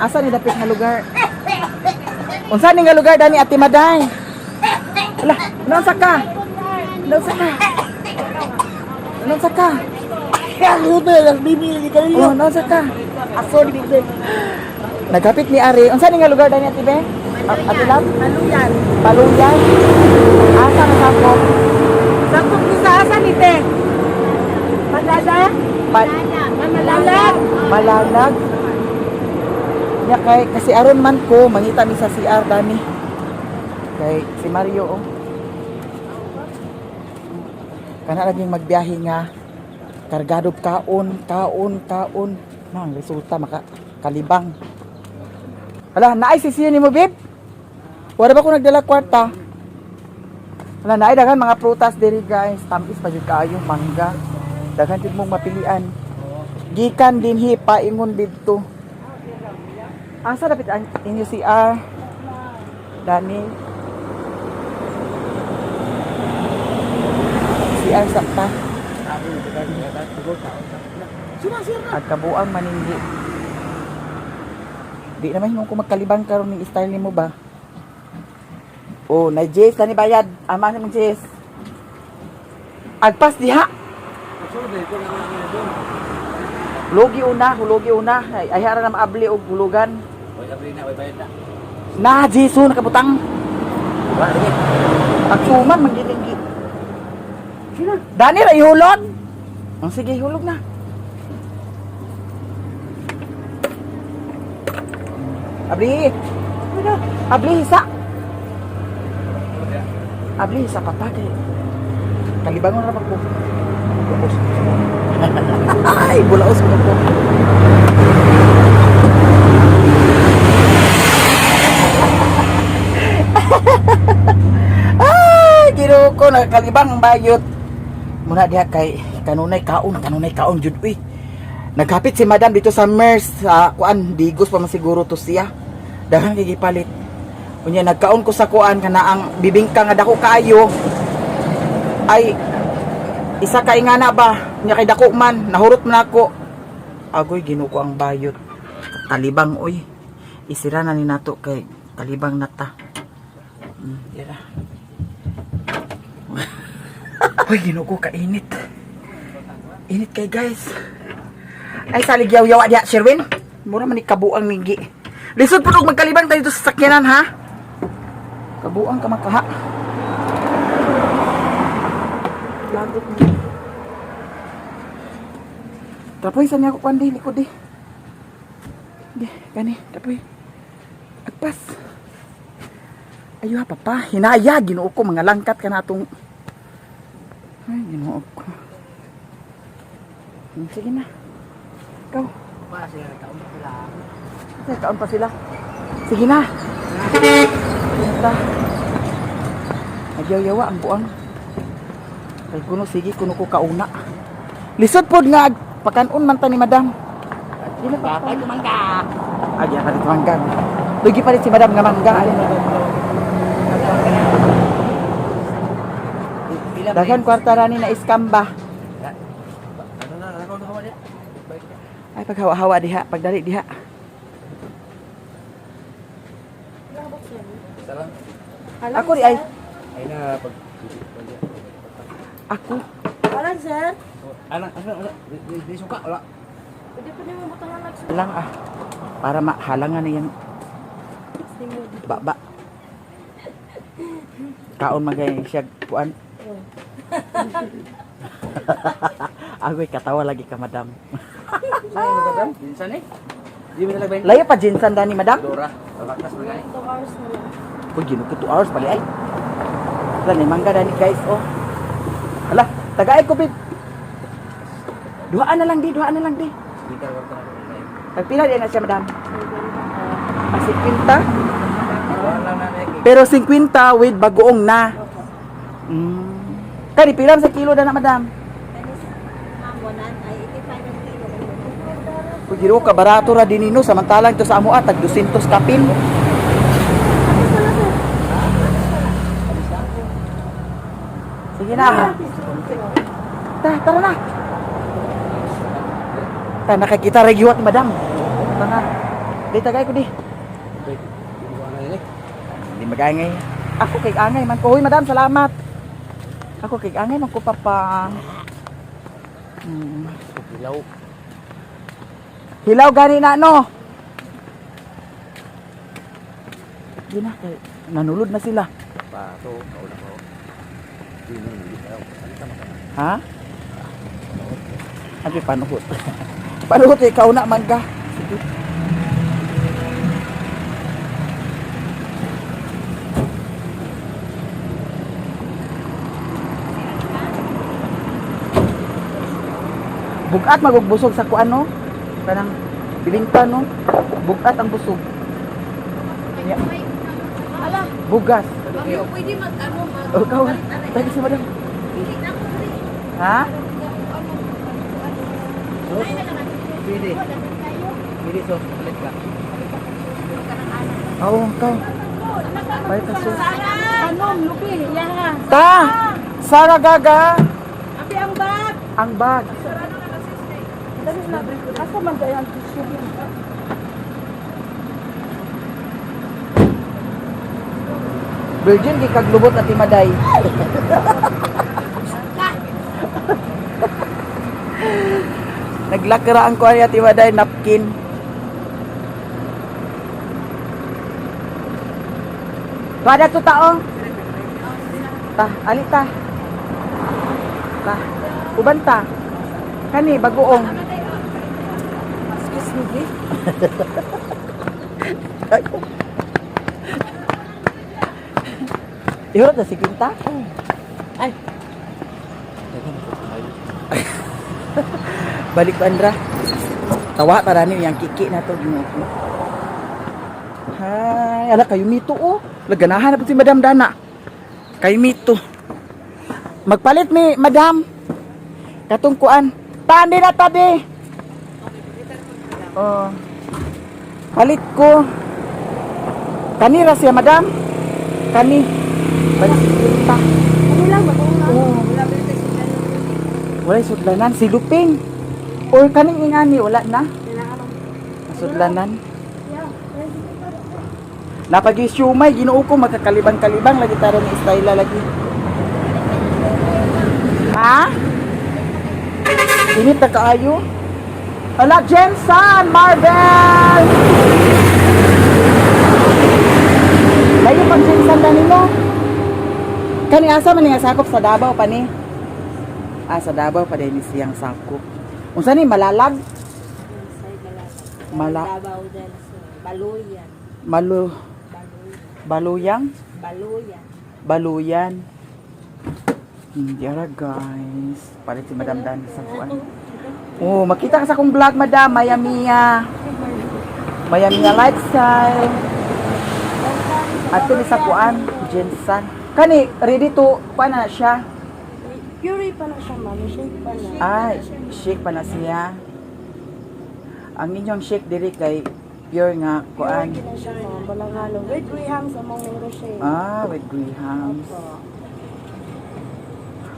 Asa ni dapit nga lugar? Unsa ni nga lugar dani, Ate Maday? Ala, naunsa ka? Naunsa ka? Naunsa ka? Oh, naunsa ka? Aso ni Big. Nagapit ni Ari. Unsa ni nga lugar dani, Ate Be? Ate Lab? Maluyan. Paluyan? Asa na sakop? Sakop ni sa asa ni te? Malala? Pa Malalag. Malalag. Nya kay kasi aron man ko mangita mi sa CR dani. Kay si Mario, oh. Kana laging magbiyahe nga kargado kaon, kaon, kaon. Na ang resulta maka kalibang. Hala, naay sisiyo nimo, babe? Wala ba ko nagdala kwarta? Hala, naay daghan mga prutas diri, guys. Tamis pa jud kaayo mangga. Daghan jud mong mapilian. Gikan dinhi paingon didto. Asa dapit ang inyo CR? Dani. CR sakta. At kabuang maninggi. Di naman hinong ko magkalibang karon ning style nimo ba? Oh, na Jess ni bayad. Ama ni mong Jess. Agpas diha. Hulogi una, hulogi una. Ay, ay na maabli og hulugan. Oy, abli na, oy, bayad na. Na, Jesu, nakabutang. Wala lagi. Pagsuman, manggilingi. Dani, ra ihulog. Oh, sige, hulog na. Abli. Abli, hisa. Abli, hisa pa pa. Kay kalibangon ra pa ko. Bulaos. Ay, bulaos ko ko. Ay, Ginoo ko, nakakalibang ang bayot. Muna diha kay kanunay kaon, kanunay kaon jud uy. Naghapit si madam dito sa MERS sa kuan, Digos pa man siguro to siya. Daghan kay gipalit. Unya nagkaon ko sa kuan kana ang bibingka nga dako kaayo. Ay, isa ka ingana ba? Unya kay dako man, nahurot man ako. Agoy, Ginoo ko ang bayot. Kalibang oy. Isira na ni nato kay kalibang nata. Dira. Hoy, Ginoo ko, kainit. Init kay, guys. Ay, salig yaw-yaw diha, Sherwin. Mura man ni kabuang nigi. Lisod po og magkalibang tayo dito sa sakyanan, ha? Kabuang ka makaha. Lagot mo. Tapoy, saan niya ako kuan di? Likod di. Di, gani, tapoy. Agpas. Ayo ha, papa. Hinaya, Ginoo ko. Mga langkat ka na atong. Ay, Ginoo ko. Sige na. Ikaw. Pa sila kaon sila. Kasi kaon pa sila. Sige na. Punta. Nagyaw-yawa ang buang. Kay kuno sige kuno ko kauna. Lisod pod nga pakanon man ta ni madam. Dili pa Bakay kumangga. Agya pa dito mangga. Lugi pa rin si madam nga mangga. Daghan kwarta rani na scam ba? Ano na, ano na hawa diya? Ay, paghawa-hawa diha, pagdali diha. Salam. Ako di ay Ay na pag ako. Wala, sir. Ano, ano, ano, di suka wala. Pwede pa naman butangan nagsuka. Lang ah. Para mahalangan na yan. Baba. Kaon magay siya kuan. Agoy, katawa lagi ka, madam. Saan Jinsan eh? Di mo talaga ba? Layo pa Jinsan dani, madam. Dora, bakas mo gani. 2 hours na lang. Uy, Ginoo ko, 2 hours pali ay. Wala ni mangga dani, guys, oh. Hala, tagay ko, babe. Duhaan na lang di, duhaan na lang di. Dito ka na. Pagpila di na siya, madam? Ah, 50? Wala na na. Pero 50 with bagoong na. Kani pila sa kilo na, madam? Kanis, ma'am, ay 85 ang kilo. Uy, Ginoo ka, barato ra din nino samantalang ito sa amoa tag 200 kapin. Sige na. Ta, tara na. Ta, nakakita ra giwat ni madam. Tara na. Di tagay ko di. Wait, di ko ano eh. Hindi magangay. Ako kay angay man ko. Hoy, madam, salamat. Ako kay angay man ko, papa. Hilaw. Hilaw gani na no. Di na kay nanulod na sila. Pato, kaula ko. Di na hindi kayo. Ano tama ka? Ha? Abi panuhot. Panuhot ikaw na man ka. Sige. Bugat magugbusog sa kuan no. Kanang bilingta no. Bugat ang busog. Ya. Ala, Bugas. ma'am, pwede mag ano, mag Oh, ikaw. Tayo si madam. Dili na ako dili. Ha? Pwede. Pwede so, palit ka. Oo, ikaw. Balik ka sus. Anom, lubi, yaha. Ta! Sara Gaga! Api ang bag. Ang bag. Dali na. Asa man kaya ang tissue? Virgin, di kaglubot at timaday. Naglakra ang kuha niya timaday, napkin. Pada to tao. Ta, ali ta. Ta. Uban ta. Kani bagoong. Excuse me, please. Ihurot na si Quinta. Ay. Teka, Balik ko Andra. Tawa para ni yang kiki na to Ginoo ko. Hi, ala kayo mito oh. Laganahan na po si Madam Dana. Kayo mito. Magpalit mi, Madam. Katong kuan. Tandi na tabi. Oh. Palit ko. Kanira siya, Madam. Kani. Balik ta. Ano lang, bago nga. Oo. Wala ba yung sudlanan? Walay sudlanan si Luping. Or kaning ingani wala na. Sudlanan. Napagi siumay Ginoo ko magkakalibang-kalibang lagi taro ni Styla lagi. Ha? Init na kaayo. Ala Jensen Marvel. Layo pang Jensen dani no. Kani asa man nga sakop sa Davao pa ni? Ah, sa Davao pa din siyang sakop. Unsa ni malalag? Mala Davao del Sur. Baluyan. malu Baluyan. baluyang? Baluyan. Baluyan. Hindi ara guys. Palit si Madam Dan sa kuan. Oh, makita ka sa akong vlog, Madam. Maya Mia. Maya Mia Lifestyle. Ato ni sa kuan, Jensan. Kani ready to kuan na siya. Puree pa na siya, ma'am. Shake pa na. Ay, shake pa na siya. Ang inyong shake diri kay pure nga kuan. Puree na siya, ma'am. Walang halo. With grahams among mango shake. Ah, with grahams.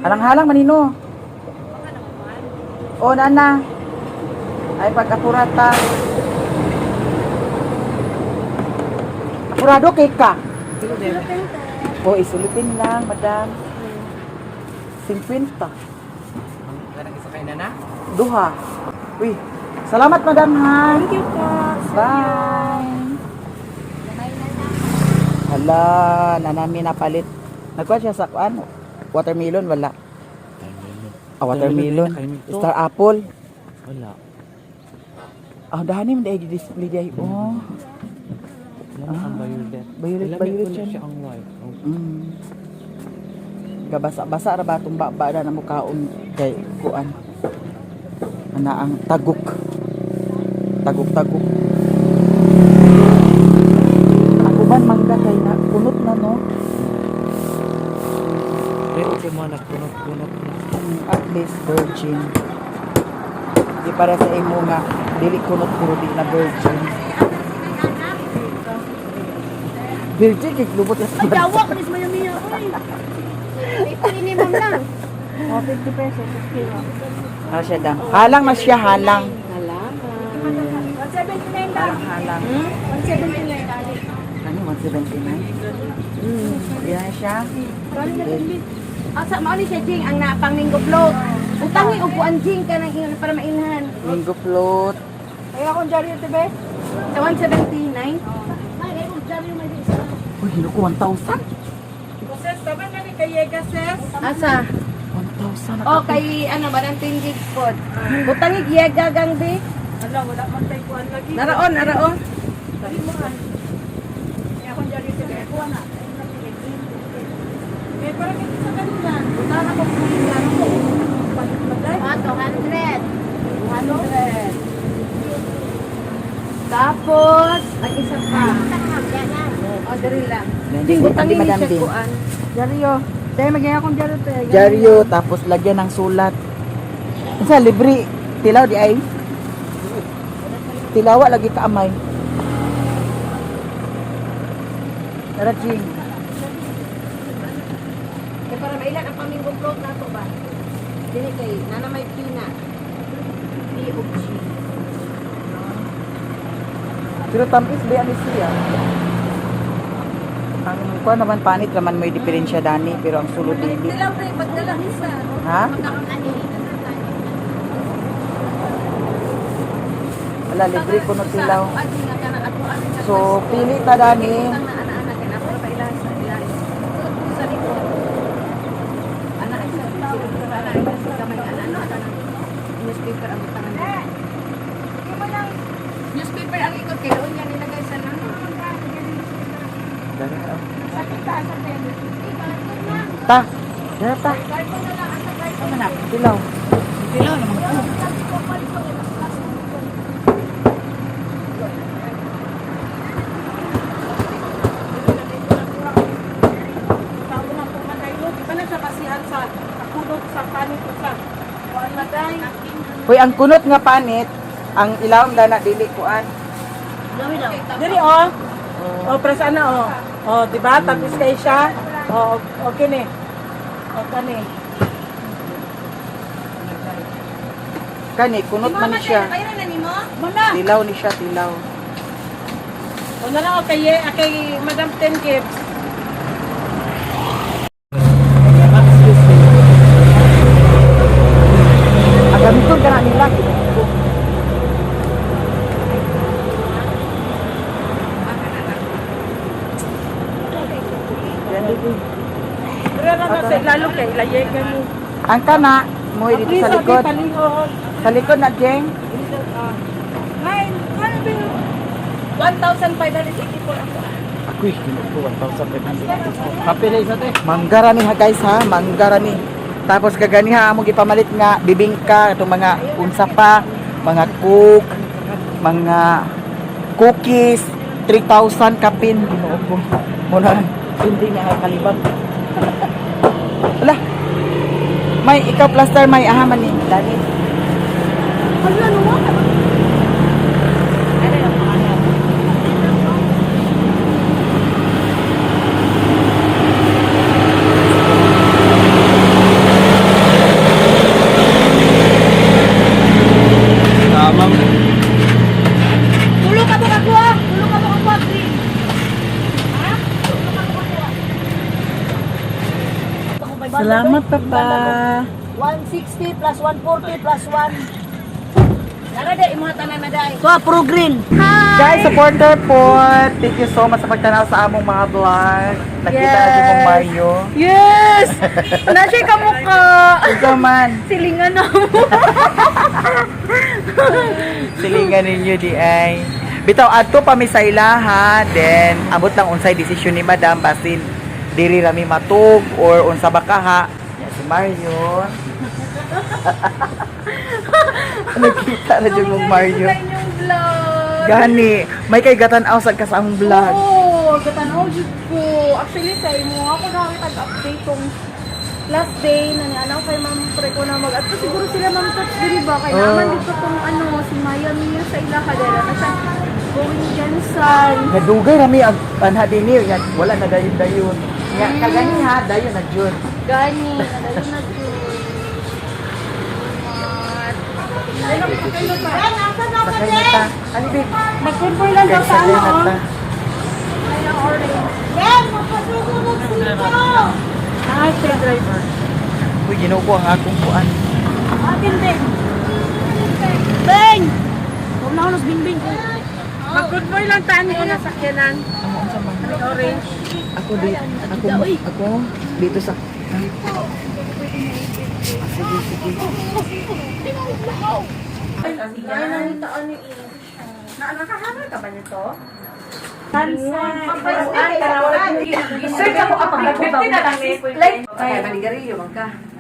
Halang-halang manino. O, nana. Ay, pag apurata. Apurado kay ka. O, isulipin lang, madam. 50. Kanang isa kay nana? Duha. Uy, salamat, madam, ha. Thank you po. Bye. Hala, nanami napalit. Nagkuha siya sa kuan. Watermelon, wala. Ah, watermelon. Star apple. Wala. Ah, dahanin mo dahil display dahil. Oh. Wala ang violet. Violet, Lami violet po na siya. siya ang white. Oh. Gabasa-basa ra ba itong baba na mukhaon kay kuan. Ana ang tagok. Tagok-tagok. Ako ba mangga kay na kunot na no? Pero okay mo nagkunot-kunot na. At least virgin. Di para sa imo nga dili kunot pero di na virgin. Virgin kay lubot na sa Dawak, Miss Mayamiya. Uy! Ini ma'am lang. Oh, 50 pesos. 50 ma'am. Ah, siya dam. Halang na siya, halang. Salamat. 179 lang. Halang. 179. Ano, 179? Yan siya. Asa mao ni siya, Jing, ang napang Minggo float. Utangi upuan, Jing, kanang ingon para mailhan. Mango float. Ay, akong dyaryo, te, be. Sa 179. Uy, hino ko, 1,000. Ses, tama na ni kay Yega, ses. Asa? 1,000. O kay ano ba ng 10 gigs pod. Utangi giyaga gang be. Ala, wala man tayo kuan lagi. Naraon, naraon. Dali mo an. Ay, akong dyaryo, te, be. Kuha na. Eh, parang kita sa kanina. Buta na ko kung ano ko. Palit. Ah, 200. 200. Tapos, ang isa pa. O, diri lang. Hindi, hindi, ni madam siya din. kuan. Dyaryo. Te, maging akong dyaryo, te. Dyaryo, tapos lagyan ng sulat. Unsa libre tilaw di ay? Tilawa lagi ka amay. Tara, Jing. Kay para mailan ang paminggo float nato ba? Dili kay nana may pina. P o G. Pero tamis ba yan siya? Ang kuha naman panit naman may diferensya dani pero ang sulod dili. Tilaw pre pagdala isa. Ha? Wala libre ko no tilaw. So pili ta dani. Newspaper ang butangan. Newspaper ang ikot kay doon yan nilagay sa lang. Dara. Oh. Ta. Dara ta. Ano na? Tilaw. Tilaw naman ko. Tao na po man tayo. Di ba na siya basihan sa kulot sa panit o sa kuan maday. Hoy, ang kunot nga panit, ang ilawom dana dili kuan. Diri oh. Oh, press ana oh. Oh, di ba? Tapos kay siya. Oh, okay ni. Oh, kani. Kani kunot man ni siya. Kaya na nimo? Muna. Tilaw ni siya, tilaw. O na lang okay, kay Madam Ten Gibbs. Excuse me. Ang gamiton ka na nila. Yan dito. Pero na sa lalo kay layega mo. Ang kana, mo dito sa likod. Palihog. Sa likod na, Jeng. Ay, ano ba yun? 1,584 ako. Ako'y, kinuko, 1,584. Kape na isa te. Manggara ni ha guys ha, manggara ni. Tapos kaganiha among gipamalit nga bibingka itong mga unsa pa, mga cook, mga cookies, 3,000 kapin. Ginoo ko. Muna hindi na kalibang. Wala. May ikaw plaster may aha man ni. Dali. Hala no. Tama. Tulo ka mo kakuha. Tulo ka mo kakuha, Green. Ha? Salamat papa. 160 plus 140 plus 1. Tara dai imong tanan na dai. So, pro green. Guys, supporter po. Thank you so much sa pagtanaw sa among mga vlog. Nakita na din mong Mario. Yes! Nasa ka mukha. Ikaw man. Silingan na mo. Silingan ninyo di ay. Bitaw adto pa mi sa ilaha, then abot lang unsay desisyon ni Madam basin diri rami matug or unsa ba kaha. Ya, si Mario. Nakita na jud mong Mario. Sa inyong vlog. Gani, may kay gatan-aw sad ka sa among vlog. Oo, gatanaw jud ko. Actually, sa imo ako nakakitag-update tong last day na nianaw kay Ma'am Pre ko na mag At siguro sila Ma'am Tots diri ba kay Oo. naman dito tong ano si Maya Mia sa ila kadala na siya going Jensen. Nadugay rami ang anha dinhi nya wala na dayon dayon. Nya kagani ha dayon na jud. Gani, nadayon na jud. Salamat. Sakay na ta. Ano ba? Mag-convoy lang daw sa Sakay ano na oh. ta. Ah, siya driver. Uy, ginoo ko ang akong kuan. Atin, Beng. Beng! Huwag na halos bingbing. Mag-convoy lang tayo ni una sakyanan. Ano orange. Ako di ako ako dito sa. Sige, sige. Nakahanap ka ba nito? Sir, ka mo kapag na lang ni. Kaya manigarilyo man ka.